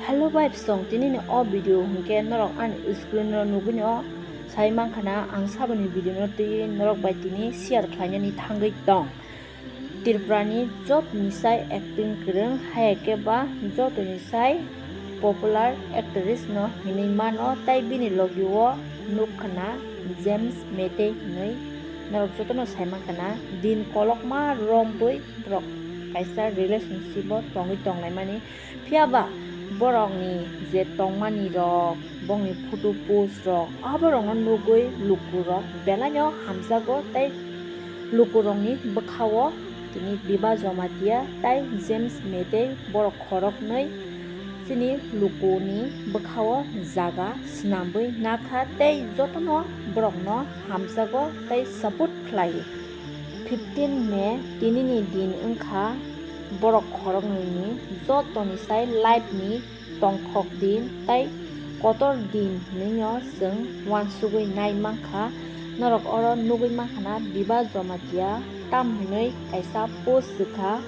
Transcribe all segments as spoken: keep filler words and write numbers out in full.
Hello bai bwsong, tini ni o video hwnkhe norok ani screen o nugwi no sai mankha na, ang saboni video no twiwi norok bai tini share khlainani thangwi tong. Tripura ni joto ni sai acting kwrwng, hai khe ba joto ni sai popular actress no hinwi mano, tai bini logi o nukha na James Meitei hinwi, norok joto no sai mankha na, din kolokma rombwi borok kaisa relationship o tongwi tonglaimani. Phiya ba borokni je tongmani rok, bongni photo post rok, aborokno nugwi lukurok belaino hamjago tei lukurokni bwkhao tini Biba Jamatia tei James Meitei borok khoroknwi chini lukuni bwkhao jaga swnamwi nakha tei jotono borokno hamjago tei support khlaio. Fifteen May tinini din wngkha borok khoroknwini jotoni sai life ni tongthok din tei kotor din hinwino chwng uansugwi nai mankha. Norok oro nugwi mankha na Biba Jamatia tam hinwi kaisa post rwkha,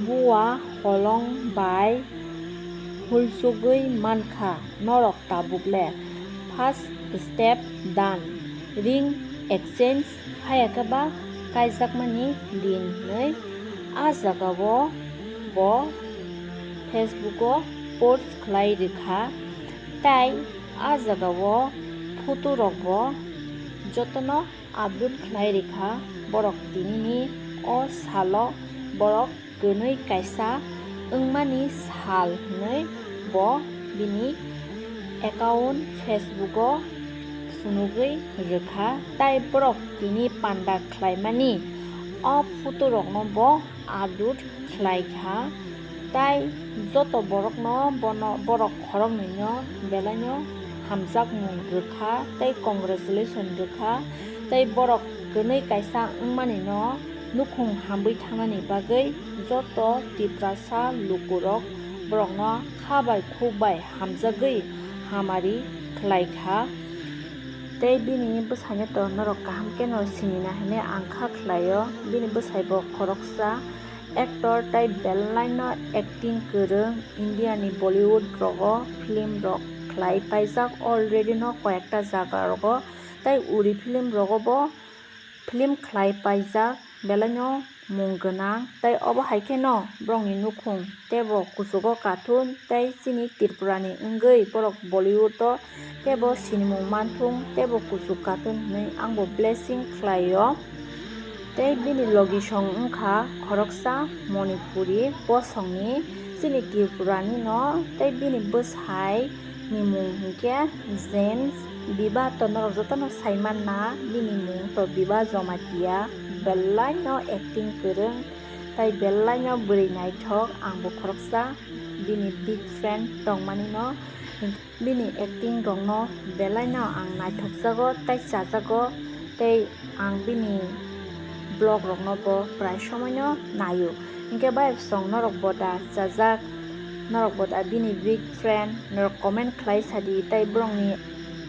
bua holong bai hulsugwi mankha norok tabuk le. First step done, ring exchange phaiya khe ba kaijakmani din hinwi. A jagao bo Facebook o post khlai rwkha, tai a jagao photo rokbo jotono upload khlai rwkha. Borok tinini o salo borok kwnwi kaisa wngmani sal hinwi bo bini account Facebook o phunugwi rwkha, tai borok tini panda khlaimani o photo rokno bo upload khlaikha, tai joto borokno bono borok khoroknwino belaino hamjakmung rwkha tei congratulation rwkha, tei borok kwnwi kaisa wngmanino nukhung hamwi thangnani bagwi joto Tiprasa lukurok borokno kha bai khuk bai hamjagwi hamari khlaikha. Tei bini bwsaino to norok kaham khe no sinina hinwi ang kha khlaio. Bini bwsai bo khoroksa actor tei belaino acting kwrwng India ni Bollywood rogo film rok khlai paijak already no koyekta jaga rogo, tei uri film rogo bo film khlai paijak, belaino mung gwnang, tei obo hai kheno borokni nukhung teibo kuchugo kathun, tei chini Tripura ni wngwi borok Bollywood o teibo sinimung manthung, teibo kuchuk kathun hinwi angbo blessing khlaio. Tei bini logisong wngkha khoroksa Manipuri bosongni, chini Tripura ni no, tei bini bwsai ni mung hinkhe James. Biba to norok jotono saimanna, bini mung to Biba Jamatia, belaino acting kwrwng, tai belaino bwrwi naithok, angbo khoroksa bini big fan tongmani no, bini acting rokno belaino ang naithokjago tei chajago, tei ang bini vlog rokno bo prai somoino naio. Hinkhe bai bwsong norok bo da chajak, norok bo da bini big fan, norok comment khlai sadi, tei borokni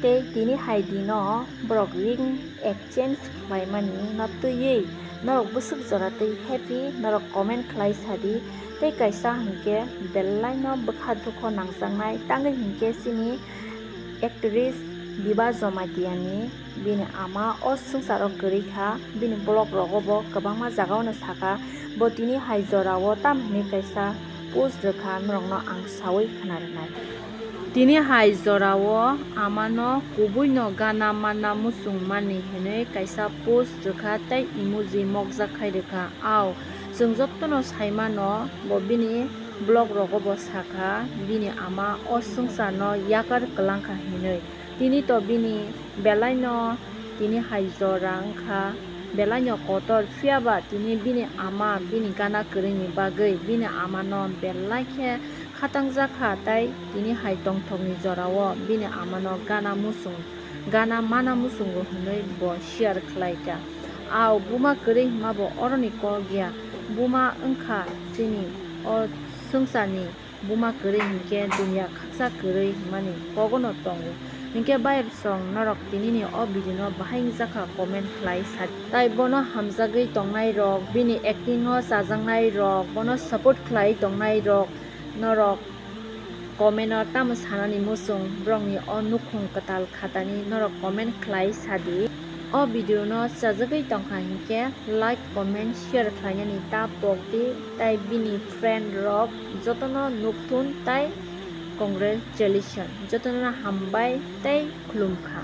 tei tini hai dino borok ring exchange khlaimani no twiwi norok bwswk jora twi happy, norok comment khlai sadi. Tei kaisa hinkhe belaino bwkha dukho nangjaknai, tangwi hinkhe chini actress Biba Jamatia ni bini ama o swngcharo kwrwi kha, bini vlog rogo bo kwbangma jagao no sakha, bo tini hai jorao tam hinwi kaisa post rwkha, norokno ang sawi khna rwnai. Tini hai jorao amano kubuino gana mana muchung mani hinwi kaisa post rwkha tei emoji mokjak khai rwkha. Ao, chwng jotono saimano bo bini vlog rogo bo sakha, bini ama o swngcharno yakar kwlangkha hinwi. Tini to bini belaino tini hai jora wngkha, belaino kotor, phiya ba tini bini ama bini gana kwrwini bagwi bini amano belai khe khatangjak kha, tei tini hai tongthokni jorao bini amano gana muchung, gana mana muchungo hwnwi bo share khlai kha. Ao buma kwrwi hwnma bo oroni kok ya, buma wngkha chini o swngcharni buma kwrwi hinkhe dunya khaksa kwrwi hwnmani kogono tongo. Hinkhe bayapsong norok tinini o video no bahai wngjakha comment khlai sa. Tai bono hamjagwi tongnai rok, bini acting o chajaknai rok, bono support khlai tongnai rok, norok Comment o tamo sanani muchung borokni o nukhung kwtal khatani norok comment khlai sadi. O video no chajagwi tongkha hinkhe like, comment, share khlainani ta pokdi, tai bini friend rok jotono nukthun tai congratulation, jotono hambai tei khulumkha.